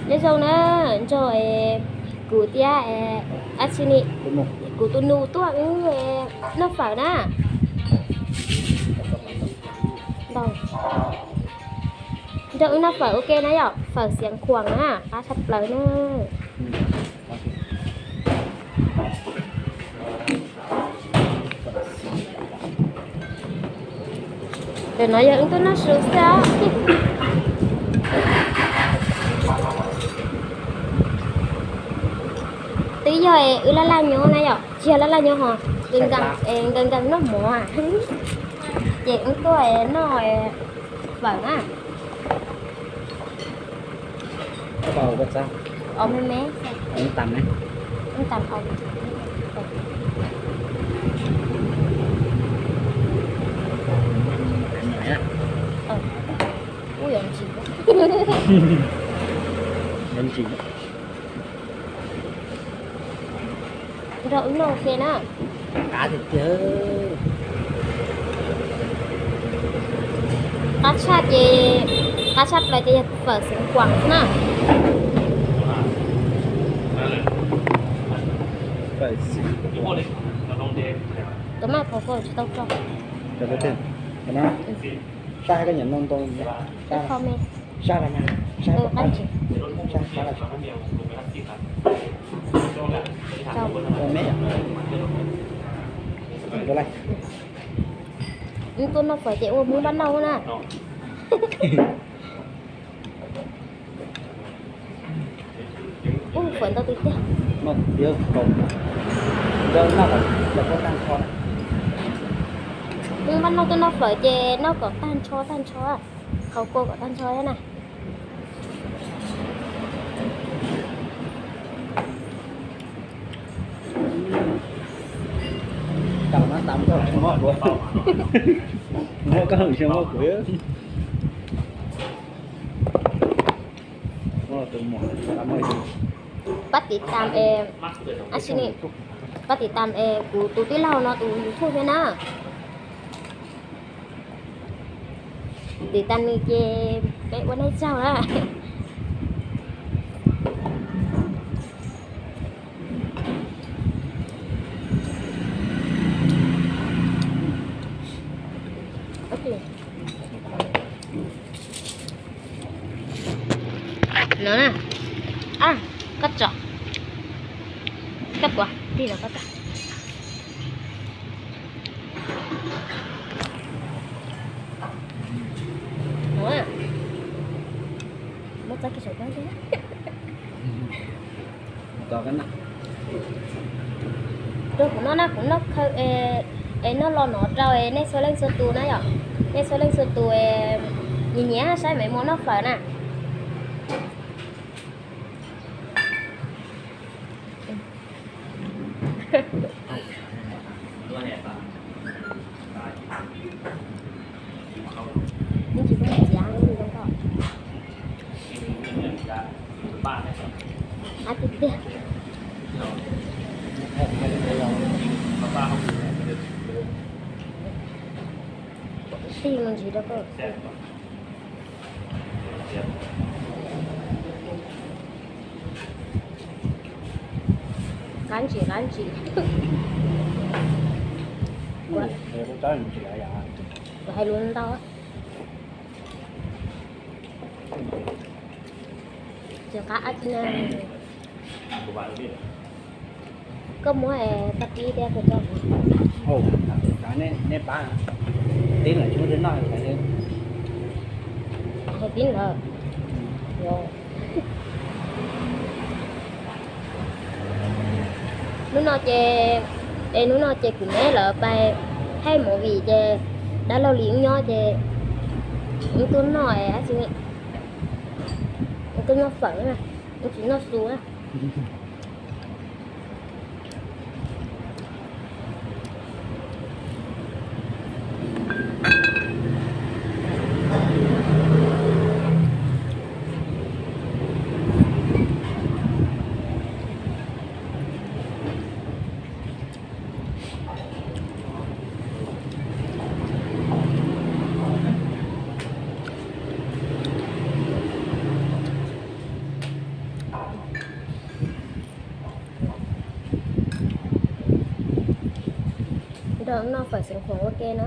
Nyob zoo na, nrog kuv thiab, a, tsis ni, kuv tus nus tuaj wb noj fawm na. Nrog wb noj fawm ua ke na yom, fawm Xiav Khuam na, qab tshaj plaws na. Ntawm no yog wb tuaj noj su xwb os. Twb yog wb laj laj nyob na yom, tsis yog laj laj nyob ho, nkees nkees noj mov, ces wb tuaj noj fawm na. Os me me, ub, yuav ntsis, nrog wb noj ua ke na. Qab tiag tiag. Qab tshaj ces, qab tshaj plaws ces yog fawm Xiav Khuam na. Tus maj pos koj tsis tau tso. Sab hab koj nyiam no ntoo, sab, sab los mas, sab, sab los. Wb tuaj noj fawm ces ua Hmoob Npab Nauj na. Ub, fawm ntau tiag tiag. Hmoob Npab Nauj tuaj noj fawm ces noj kom tag nrho tag nrho, qhov kua kom tag nrho thiab na. Pab tiv tam, pab tiv tam kuv tus tij laug no tus YouTube thiab na. Tiv tam nws ces peb ua neej tsaug na. No na, koj tso, koj puas tig los koj tso. Muab txoj kev saum koj. Rau kuv noj na, kuv noj khaw es noj los no rau nej txhua leej txhua tus na yom. Nej txhua leej txhua tus nyiam nyiam saib Maiv Muas noj fawm na. Qab tiag tiag. Tig me ntsis rau koj. Qab ntsis, qab ntsis. Kuv hais lus ntau. Tsis qab ab tsi na. Koj muab pab tib thiab koj tso. Nej pab tib lawm tsis muaj twg noj. Hais tib lawm. Hnub no ces, es hnub no ces kuv neb lawv pais thaij movie ces dab laug Lis wb nyob ces wb tuaj noj, wb tuaj noj fawm na, wb tsis noj su na. Noj fawm xeev khuam ua ke na.